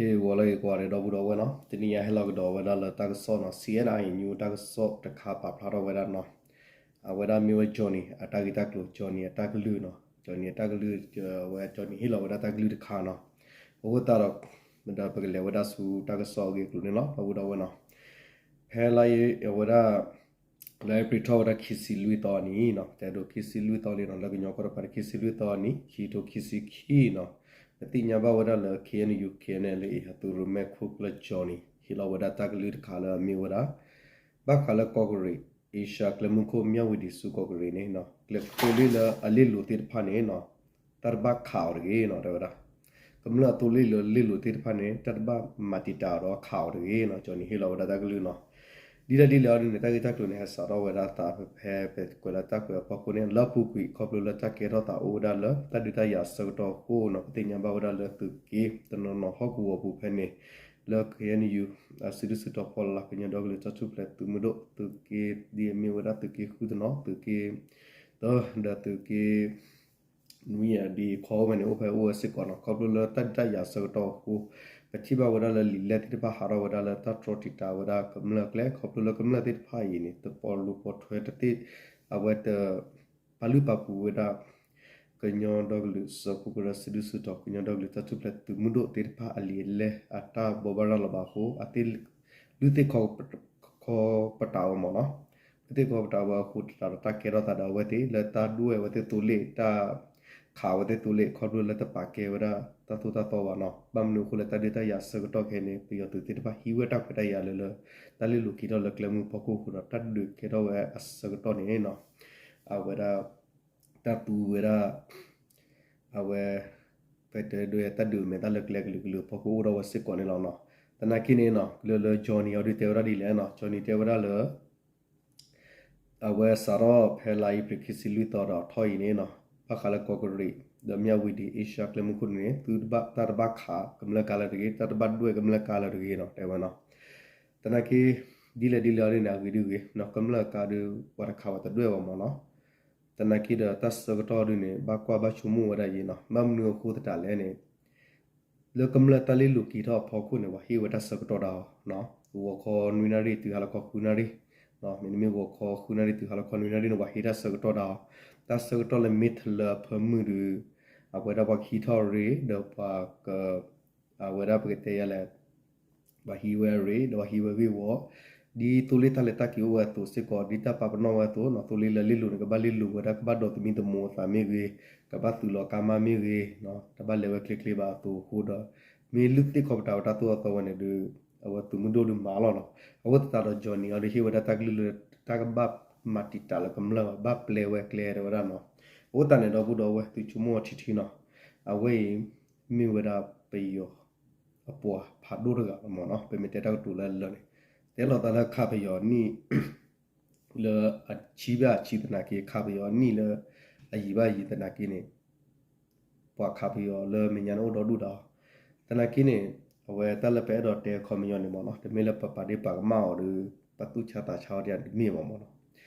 ဂီၤလၢအဂ့ၤကိးဂၤဒဲး ဒီပုၢ်ဒီဝဲၢ်နီၤ, တနံၤညါဟဲလီၤကဒီးဝဲဒၣ်လၢတၢ်ကစီၣ်နီၤ, C N I News တၢ်ကစီၣ်တခါပာ်ဖျါထီၣ်ဝဲဒၣ်နီၤ, အဝဲဒၣ်မ့ၢ်ဝဲ Johnny အတၢ်ဂ့ၢ်တၢ်ကျိၤ, Johnny အတၢ်ကလုၢ်နီၤ, Johnny အတၢ်ကလုၢ်, ဝဲ Johnny ဟ့ၣ်လီၤဝဲဒၣ်တၢ်ကလုၢ်တခါနီၤ, အဃိသတးဒီး ဒီးပကလဲၤဝဲဒၣ်ဆူတၢ်ကစီၣ်အဂ့ၢ်အကျိၤန့ၣ်လီၤ ဒီပုၢ်ဒီဝဲၢ်နီၤ, ဖဲလါအံၤ အဝဲဒၣ် လါအ့ဖြ့ၣ်ထီၣ်ဝဲဒၣ်ခံဆံလွံၢ်သီနံၤနီၤ, တဲဒိးခံဆံလွံၢ်သီလံနီၤ, လၢကညီကီၢ်တဖၣ်န့ၣ် ခံဆံလွံၢ်သီနံၤ ခံထိခံဆံခံနီၤ, ပသ့ၣ်ညါဘၣ်ဝဲဒၣ်လၢ K N U K N L A အသုးရိၣ်မဲခိၣ်ကျၢၢ် Johnny ဟ့ၣ်လီၤဝဲဒၣ်တၢ်ကလုၢ်တခါလၢအမ့ၢ်ဝဲဒၣ် ဘၣ်ဃးလၢကီၢ်ကရ့ၣ် အ့ရှါကျဲမုၢ်ခိၣ် မၠၣ်ဝံၤဒံးဆူကီၢ်ကရ့ၣ်န့ၣ်နီၤ, ကျဲသိလ့ၣ်လၢအလ့ၣ်လိၤသ့ၣ်တဖၣ်န့ၣ်နီၤ, တၢ်တဘၣ်ခးအီၤတဂ့ၤနီၤ တဲဝဲဒၣ်, ကမျၢၢ်အသိလ့ၣ်လၢလ့ၣ်လိၤသ့ၣ်တဖၣ်န့ၣ် တၢ်တဘၣ်မၤတံာ်တာ်အီၤဒီးခးအီၤတဂ့ၤနီၤ, Johnny ဟ့ၣ်လီၤဝဲဒၣ်တၢ်ကလုၢ်နီၤ, ဒ်လဲၣ်ဒ်လဲၣ်အီၤဒ်န့ၣ် တၢ်ဂ့ၢ်တၢ်ကျိၤန့ၣ် ဟဲစးထီၣ်ဝဲဒၣ်သးဖဲ ဖဲပကွဲးလၢတၢ်ကွဲးအဖီခိၣ်န့ၣ် လၢအပူၤကွံာ် ခီဖျိလၢတၢ်ကဲထီၣ်သးအိၣ်ဝဲဒၣ်လၢ တၢ်ဒုးတၢ်ယၤအဆၢကတီၢ်အဃိနီၤ, ပသ့ၣ်ညါဘၣ်ဝဲဒၣ်လၢသုးက့တနီၤနီၤဟီၣ်ကဝီၤပူၤဖဲန့ၣ် လၢ K N U အစုဒုၣ်စုတီၤဖီလာ် ကညီဒီကလုာ်တၢ်ထူၣ်ဖျဲးသုးမုၢ်ဒိၣ် သုးက့ ဒ်အမ့ၢ်ဝဲဒၣ်သုးက့ဃုတနီၤ သုးက့ တၢ ဒီးသုးက့ နွံယၤဒ်ခီဝဲန့ၣ် အိၣ်ဖဲအိၣ်ဝဲစ့ၢ်ကီးနီၤ, ခီဖျိလၢတၢ်ဒုးတၢ်ယၤအဆၢကတီၢ်အဃိ ပထံၣ်ဘၣ်ဝဲဒၣ်လၢလံာ်လဲၢ်သ့ၣ်တဖၣ်ဟးထီၣ်ဝဲဒၣ်လၢတၢ်တြီတံာ်တာ်ဝဲဒၣ်ကမျၢၢ်အကျဲ, ခီဖျိလၢကမျၢၢ်သ့ၣ်တဖၣ်အံၤန့ၣ် တပိာ်လူၤပိာ်ထွဲတသ့ၣ်, အဝဲတ ပာ်လုၢ်ပာ်ပှ့ၤဝဲဒၣ် ကညီဒီကလုာ်စၢဖှိၣ်ကရၢ စုဒုၣ်စုတီၤ ကညီဒီကလုာ်တၢ်ထူၣ်ဖျဲးသုးမုၢ်ဒိၣ်သ့ၣ်တဖၣ်အလံာ်အလဲၢ်အတၢ်ဘိးဘၣ်ရၤလီၤဘၣ်အဃိ အသ့ၣ် လုၢ်သ့ၣ်ခီပတာ်ဝဲမ့ၢ်နီၤ, လုၢ်သ့ၣ်ခီပတာ်ဝဲအဃိသတးဒီး တၢ်ကဲထီၣ်သးဒီးအဝဲသ့ၣ် လၢတၢ်ဒွဲၣ်အဝဲသ့ၣ်သိလ့ၣ် တၢ်ခးအဝဲသ့ၣ်သိလ့ၣ် ခီဖျိလၢတပာ်ကဲဝဲဒၣ်တၢ်သိၣ်တၢ်သီဘၣ်နီၤ, ဘၣ်မနုၤအဃိလၢတၢ်ဒုးတၢ်ယၤအဆၢကတီၢ်ခဲအံၤန့ၣ် ပယီၤသုးသ့ၣ်တဖၣ်ဟံးဝဲတၢ်ခွဲးတၢ်ယာ်လၢလၢ တၢ်လ့ၢ်လိၤက့ၤထီၣ်လၢကျဲမုၢ်ဖီခိၣ်အဃိဒီး တၢ်ဒုးကဲထီၣ်ဝဲအဆၢကတီၢ်န့ၣ်နီၤ, အဝဲဒၣ် တၢ်သူဝဲဒၣ် အဝဲ ပတဲဒိ တၢ်ဒုးမဲာ်တၢ်လၢကျဲကလုာ်ကလုာ်အဖီခိၣ်အိၣ်ဒီးဝဲစ့ၢ်ကီးန့ၣ်လီၤနီၤ, သနာ်က့န့ၣ်နီၤ လၢလၢ Johnny အီၤဒုးတဲဝဲဒၣ်ဒ်လဲၣ်နီၤ, Johnny တဲဝဲဒၣ်လၢ အဝဲစးထီၣ်ဖဲလါအ့ဖြ့ၣ်ခံဆံလွံၢ်သီဒီးထီၣ်အံၤန့ၣ်နီၤ, ဘၣ်ဃးလၢကီၢ်ကရ့ၣ် ဒီးမၠၣ်ဝံၤဒံး အ့ရှါကျဲမုၢ်ခိၣ်န့ၣ် သုတဘၣ် တၢ်တဘၣ်ခးကမျၢၢ်ကါလၢၤတဂ့ၤ, တၢ်တဘၣ်ဒွဲၣ်ကမျၢၢ်ကါလၢၤတဂ့ၤနီၤ တဲဝဲနီၤ, သနာ်က့ ဒ်လဲၣ်ဒ်လဲၣ်အီၤဒ်န့ၣ် အဂ့ၤဒုးဂ့ၤနီၤ, ကမျၢၢ်ကါဒုး ပှၤတခးဝဲတဒွဲၣ်ဘၣ်မ့ၢ်နီၤ, သနာ်က့ဒီးတၢ်ဆၢကတီၢ်ဒုးန့ၣ် ဘၣ်ကွၢ်ဘၣ်ဆိကမိၣ်ဝဲဒၣ်အံၤနီၤ, ဘၣ်မနုၤအဃိသတးလဲၣ်န့ၣ် လၢကမျၢၢ်တၢ်လ့ၢ်လိၤက့ၤထီၣ်အဖီခိၣ်န့ၣ် ပှၤဟ့ၣ်ဝဲတၢ်ဆၢကတီၢ်ဒၣ်အီၤ, ဂီၤခီနွံနၣ်ရံၣ်တုၤဟါလီၤခီဃုနၣ်ရံၣ်, မ့တမ့ၢ်ဂီၤခီဃုနၣ်ရံၣ်တုၤဟါလီၤခီနွံနၣ်ရံၣ်န့ၣ် ပှၤဟ့ၣ်တၢ်ဆၢကတီၢ်ဒၣ်အီၤ, တၢ်ဆၢကတီၢ်လၢမ့ၢ်တလၢအဖၢမုၢ်ဒီး အဝဲဒၣ်ပှၤကဟံးထီၣ်ရ့ ဒီးပှၤက အဝဲဒၣ်ပကတဲယၤလဲၣ် ပှၤဟံးဝဲအရ့ ဒီးပှၤဟံးဝဲဂ့ၢ်ဝီ, ဒ်သိလ့ၣ်တၢ်လဲၤတၢ်က့ၤအိၣ်ဝဲအသိးစ့ၢ်ကီး ဒ်တၢ်ပာ်ပနီၣ်ဝဲအသိးနီၤ, သိလ့ၣ်လၢလ့ၣ်လိၤန့ၣ် ကဘၣ်လ့ၣ်လိၤဝဲဒၣ် ကဘၣ်ဒိးသမံသမိးအသးမ့ၢ်ဂ့ၤ, ကဘၣ်သုးလီၤကါမါမ့ၢ်ဂ့ၤ, တဘၣ်လဲၤဝဲချ့ချ့ဘၣ်အသိးအဃိဒီး မ့ၢ်လုၢ်သ့ၣ်ခီပတာ်ဝဲတၢ်သိၣ်တၢ်သီဝဲန့ၣ်ဒီး အဝဲသုးမုၢ်ဒိၣ်ဒုးမၤလီၤနီၤ, အဃိသတးဒီး Johnny အီၤဒုးဟ့ၣ်ဝဲဒၣ်တၢ်ကလုၢ်လၢ တၢ်ကဘၣ်မၤတံာ်တာ်လၢကမျၢၢ်ဘၣ် ဘၣ်ပျဲဝဲကျဲတဲဝဲဒၣ်နီၤ, အဃိသတးန့ၣ်ဒီပုၢ်ဒီဝဲၢ်သုဆိကမိၣ်အီၤထံထံနီၤ, အဝဲအံၤ မ့ၢ်ဝဲဒၣ်ပယီၤ အပှၤဖးဒိၣ်တဂၤလီၤမ့ၢ်နီၤ, ပမ့ၢ်တဲတၢ်ကတိၤလၢလၢာ်န့ၣ်, တဲလီၤသးလၢခးပယီၤနံၣ် လၢအဆံဘၣ်အဆံသနာ်က့ ခးပယီၤနံၣ်လၢအယံာ်ဘၣ်ယံာ်သနာ်က့န့ၣ်, ပှၤခးပယီၤလၢမဲာ်ညါန့ၣ်အိၣ်ဒီဒူၣ်ဒၣ်အီၤ, သနာ်က့န့ၣ် အဝဲတၢ်လၢပအဲၣ်ဒိးတဲအခီပညီန့ၣ်မ့ၢ်နီၤ, တမ့ၢ်လၢပပာ်ဒ့ၣ်ပာ်ကမၣ်အီၤဒီး ပသူၣ်ဆါသးဆါအီၤဒ်န့ၣ်တမ့ၢ်ဘၣ်မ့ၢ်နီၤ,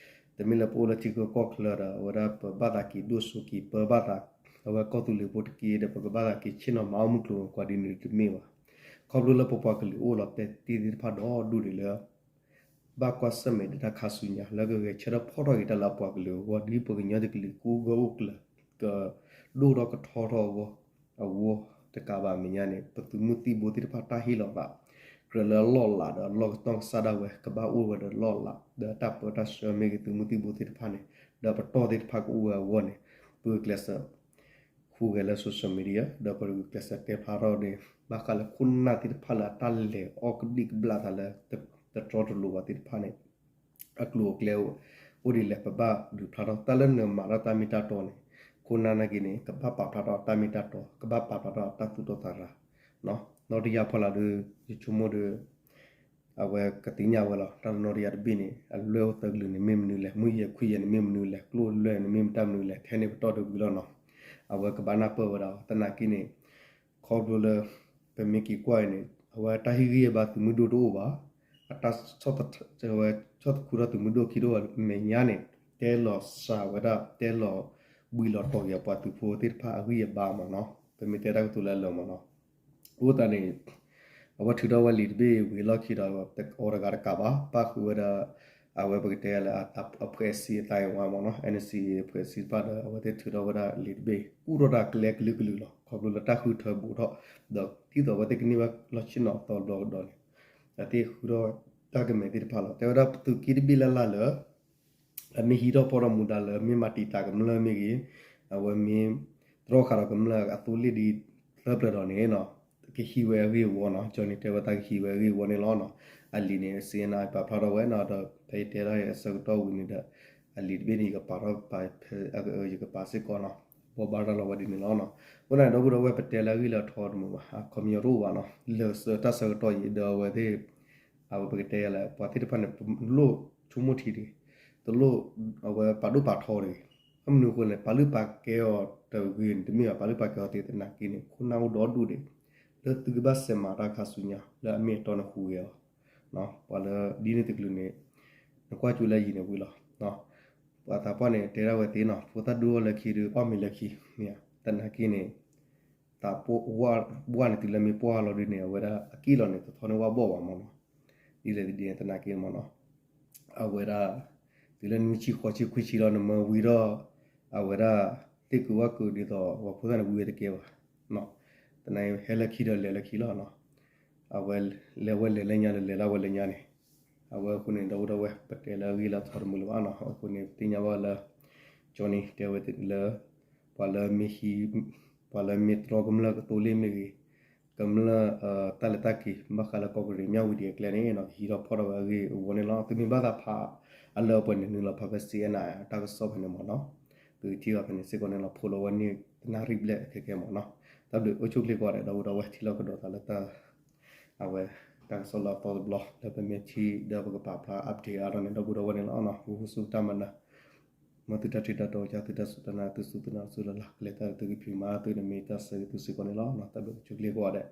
တမ့ၢ်လၢပအိၣ်လၢထံဂုၤကီၢ်ချၢဒီး အဝဲဒၣ်ပဘၣ်သးက့ၤဒိၣ်စိက့ၤ ပၢဘၣ်သး အဝဲကီၢ်သူလ့ၤဖိတက့ၢ်ဒီး ပကဘၣ်သးက့ၤဆ့ၣ်နီၤမၤအီၣ်မုၢ်ကျိၤဝဲၤကွာ်ဒ်န့ၣ်တမ့ၢ်ဘၣ်, ခီဖျိလၢပပှၤကလုာ်အိၣ်လီၤပဲာ်တံၢ်သ့ၣ်တဖၣ်ဒီဒူၣ်န့ၣ်လၢ ဘၣ်ကွၢ်ဆၢၣ်မဲာ်ဒီးတၢ်ခါဆူညါ လၢကဂဲၤဆၢထၢၣ်ဖီၣ်ထီၣ်က့ၤတၢ်လၢအပှၤကလုာ်အဂီၢ် ဒ်ပှၤကညီတကလုာ်ကအိၣ်ဂၢၢ်အိၣ်ကျၢၤ ကဒိၣ်ထီၣ်ကထီထီၣ်အဂီၢ် အဂီၢ်တကးဘၣ်အမဲာ်ညါန့ၣ် ပသုးမုၢ်သံၣ်ဘိသ့ၣ်တဖၣ်တၢ်ဟ့ၣ်လီၤသး ကြၢးလၢအလီၢ်လၤဒီးအလီၢ်ကစီၣ်ကစၢ်ဒၣ်ဝဲ ကဘၣ်အိၣ်ဝဲဒီးလီၢ်လၤ ဒီးတၢ်ပၢတၢ်ဆှၢမ့ၢ်ဂ့ၤ သုးမုၢ်သံၣ်ဘိသ့ၣ်တဖၣ်န့ၣ် ဒီးပတီၢ်သ့ၣ်တဖၣ်ကအိၣ်ဝဲအဂီၢ်န့ၣ် ပဂုာ်ကျဲးစၢး ဟူးဂဲၤလၢ social media ဒီးပဂုာ်ကျဲးစၢးတဲဖျါထီၣ်န့ၣ် ဘၣ်ဃးလၢခိၣ်နၢ်သ့ၣ်တဖၣ်လၢအတၢ်လဲၤအီၣ်ကဘျံးကဘျၣ်သးလၢ တတြီတလိၤဘၣ်သ့ၣ်တဖၣ်န့ၣ် အကျိၤအကျဲအိၣ်ဒ်လဲၣ် ပဘၣ်ဒုးဖျါထီၣ် တၢ်လၢနမၤထီၣ်တၢ်မ့ၢ်တၢ်တီန့ၣ် ခိၣ်နၢ်နာ်က့န့ၣ် ကဘၣ်ပာ်ဖျါထီၣ်တၢ်မ့ၢ်တၢ်တီ ကဘၣ်ပာ်ဖျါထီၣ်တၢ်သူၣ်တီသးရၤ နီတယါဖီလာ်ဒီး ယဆိကမိၣ်ဒီး အဝဲကသ့ၣ်ညါဝဲလီၤ တၢ်တနီတယါတဘ့ၣ်န့ၣ် အလွဲၢ်အိၣ်သၢကလုာ်န့ၣ်မ့ၢ်မနုၤလဲၣ် မုၢ်ယဲၢ်ခွံယဲၢ်န့ၣ်မ့ၢ်မနုၤလဲၣ် ကျိၣ်လွဲၢ်န့ၣ်မ့ၢ်မတၢ်မနုၤလဲၣ် ထဲန့ၣ်ပတီၢ်ဒုးဝံၤလီၤနီၤ အဝဲကဘၣ်နၢ်ပၢၢ်ဝဲဒၣ် သနာ်က့န့ၣ် ခီဖျိလၢ ပမ့ၢ်က့ၤကွၢ်အံၤန့ၣ် အဝဲတၢ်ဟ့ၣ်ဂံၢ်ဟ့ၣ်ဘါသုးမုၢ်ဒိၣ်တအိၣ်ဘၣ် အတၢ် ဆီၣ်သခူထီၣ်သုးမုၢ်ဒိၣ်ခံဒိၣ်အမဲာ်ညါန့ၣ် တဲလီၤစှၤဝဲဒၣ် တဲလီၤဘှံးလီၤတီၤက့ၤအပှၤသုးဖိသ့ၣ်တဖၣ်အဂံၢ်အဘါမ့ၢ်နီၤ ပမ့ၢ်တဲတၢ်ကတိၤလၢအလၢာ်မ့ၢ်နီၤ အဃိသတးန့ၣ် အဝဲထုးထီၣ်ဝဲလံာ်တဘ့ၣ်ဝံၤအလီၢ်ခံဒီး အီၤတဂၤတကးဘၣ် ပၣ်ဃုာ်ဝဲဒၣ် အဝဲပကတဲလၢ အဖွဲ့အစည်းအသိုင်းအဝိုင်းမ့ၢ်နီၤ NCA အဖွဲ့အစည်းတဖၣ်ဒီး အဝဲသ့ၣ်ထုးထီၣ်ဝဲဒၣ်လံာ်တဘ့ၣ် ကူၣ်ထီၣ်တၢ်ကျဲကလုာ်ကလုာ်လီၤ. ခီဖျိလၢတၢ်ဃုထၢဘူးထီၣ် ဒီးဒ်သိးအဝဲသ့ၣ်ကန့ၢ်ဘၣ်လီၢ်ဆ့ၣ်နီၤအသီတဘျီကဒီးန့ၣ် အဝဲသ့ၣ်ဃုထီၣ်တၢ်ကမဲာ်သ့ၣ်တဖၣ်လီၤ. တဲဝဲဒၣ်သုးက့တဘ့ၣ်လၢ်လၢ်လၢ အမ့ၢ်ဟံးထီၣ်ဖီၣ်ထီၣ်မူဒါလၢ မ့ၢ်မၤတံာ်တာ်ကမျၢၢ်မ့ၢ်ဂ့ၤ, အဝဲမ့ၢ်တြီဃာ်ဒီးကမျၢၢ်အသိလ့ၣ်ဒ်သၢပျၢၤဒီးန့ၣ် ကဟံးဝဲအဂ့ၢ်အဝီနီၤ. Johnny တဲဝဲတၢ်ကဟံးဝဲအဂ့ၢ်အဝီန့ၣ်လီၤ. အလံာ်န့ၣ် စ့နၢ်ပာ်ဖျါထီၣ်ဝဲနီၤ ဒီးဖဲယတဲဒၣ်အဆၢကတီၢ်ဝံၤန့ၣ်ဒီး အလံာ်တဘ့ၣ်န့ၣ် ယကပာ်ထီၣ် ယကပာ်စ့ၢ်ကီးနီၤ ဘိးဘၣ်ရၤလီၤဝဲဒ်န့ၣ်လီၤ. အဃိန့ၣ် ဒီပုၢ်ဒီဝဲၢ် ပတဲလၢအဂ့ၢ်လၢအထီတမုာ်ဘၣ် အခီပညီတအိၣ်ဘၣ်နီၤ လၢတၢ်ဆၢကတီၢ်အံၤ ဒီးအဝဲသ့ၣ် အဝဲပကတဲယၤလၢ ပှၤသ့ၣ်တဖၣ်န့ၣ် ပလိၣ်ဆိကမိၣ်ထံတဂ့ၤ, တလိၣ် အဝဲပာ်ဒိၣ်ပာ်ထီတဂ့ၤ. ဘၣ်မနုၤအဃိန့ၣ် ပာ်လုၢ်ပာ်ကဲအီၤတဂ့ၤန့ၣ် တမ့ၢ်ဘၣ် ပာ်လုၢ်ပာ်ကဲအီၤသ့သနာ်က့န့ၣ် ခိၣ်နၢ်အိၣ်ဒီဒူၣ်ဒံး လၢသုကဘၣ်စဲးမၤတၢ်ခါဆူညါ လၢအမ့ၢ်အတီန့ၣ်ဟူးဂဲၤအီၤ ပှၤလၢဒ်န့ၣ်တကလုာ်န့ၣ် နကွၢ်ကၠိလၢယံၤန့ၣ်ဝံၤလီၤ. ပှၤသးပှၢ်န့ၣ် တဲဒၣ်ဝဲသ့နီၤ ဖိသၣ်ဒုအီၣ်လၢခံဒီး အီၣ်မ့ၤလၢခံ မ့ၢ်ဧါ. သနာ်က့န့ၣ် သးပှၢ်န့ၣ် တုၤလၢမ့ၢ်ပှၢ်လီၤဒုန့ၣ် အဝဲဒၣ်အကံၣ်လီၤန့ၣ် တထီန့ၢ်ဝၣ်ဘီၣ်ဘၣ်မ့ၢ်နီၤ. ဒ်လဲၣ်ဒ်န့ၣ်သနာ်က့မ့ၢ်နီၤ အဝဲဒၣ် တုၤလၢနွံဆံဃိးဆံခွံဆံလီၤ နမၢဝံၤဒီး အဝဲဒၣ် သ့ၣ်ကုးဝၣ်ကုးဒ်သိး ပှၤဖိသၣ်န့ၣ်ဝံၤဝဲတကဲဘၣ်. သနာ်က့ဟဲလၢခံဒီးလဲၤလၢခံလီၤနီၤ. အဝဲလဲၤဝဲလဲၤလၢညါဒီးလဲၤလၢဝဲလၢညါန့ၣ် အဝဲအဃိန့ၣ် ဒီပုၢ်ဒီဝဲၢ် ပတဲလၢအဂ့ၢ်လၢအထီတမုာ်လၢၤဘၣ်နီၤ. အဃိန့ၣ် ပသ့ၣ်ညါဘၣ်လၢ Johnny တဲဝဲလၢ ပှၤလၢမ့ၢ်ဟံး ပှၤလၢမ့ၢ်တြီကမျၢၢ်ကသိလ့ၣ်မ့ၢ်ဂ့ၤ, ကမျၢၢ်တၢ်လဲၤတၢ်က့ၤ ဘၣ်ဃးလၢကီၢ်ကရ့ၣ် မၠၣ်ဝတံၤအကျဲန့ၣ်နီၤ ကဟံးထီၣ်ဖီၣ်ထီၣ်ဝဲအဂ့ၢ်အဝီန့ၣ်လီၤ. သုမ့ၢ်ဘၣ်သးဖးအလၢအပှဲၤန့ၣ် နုာ်လီၤဖးဖဲ စ့နၢ် တၢ်ကစီၣ်ဖဲန့ၣ်မ့ၢ်နီၤ. သုထံၣ်ဘၣ်ဖဲန့ၣ်စ့ၢ်ကီးန့ၣ်လီၤ ဖိးလီၤဝဲန့ၣ် တနၣ်ရံၣ်ဘျဲၣ်ခဲကဲမ့ၢ်နီၤ. တၢ်ဘျုးအိၣ်ဆူၣ်ချ့ကိးဂၤဒဲး ဒီပုၢ်ဒီဝဲၢ် ထံၣ်လိာ်ကဒီးသးလၢတၢ် အဝဲ တၢ်ကစီၣ်လၢအသီတဘျီ လၢပမ့ၢ်ထံၣ်ဒီးပကပာ်ဖျါ update အါထီၣ်န့ၣ် ဒီပုၢ်ဒီဝဲၢ်န့ၣ်လီၤ. အိၣ်ဆူၣ်တၢ်မၤနၢၤ မ်သုတၢ်ထံၣ်တၢ်တီကစၢ် သုတၢ်စူၢ်တၢ်နာ် သုစူၢ်သုနာ်စူၢ်လၢ်လၢ် ကလဲၤတၢ်သုကဖံးမၤသုန့ၣ် မ့ၢ်တၢ်ဆၢဂ့ၤသုစ့ၢ်ကီးန့ၣ်လီၤ. တၢ်ဘျုးအိၣ်ဆူၣ်ချ့ကိးဂၤဒဲး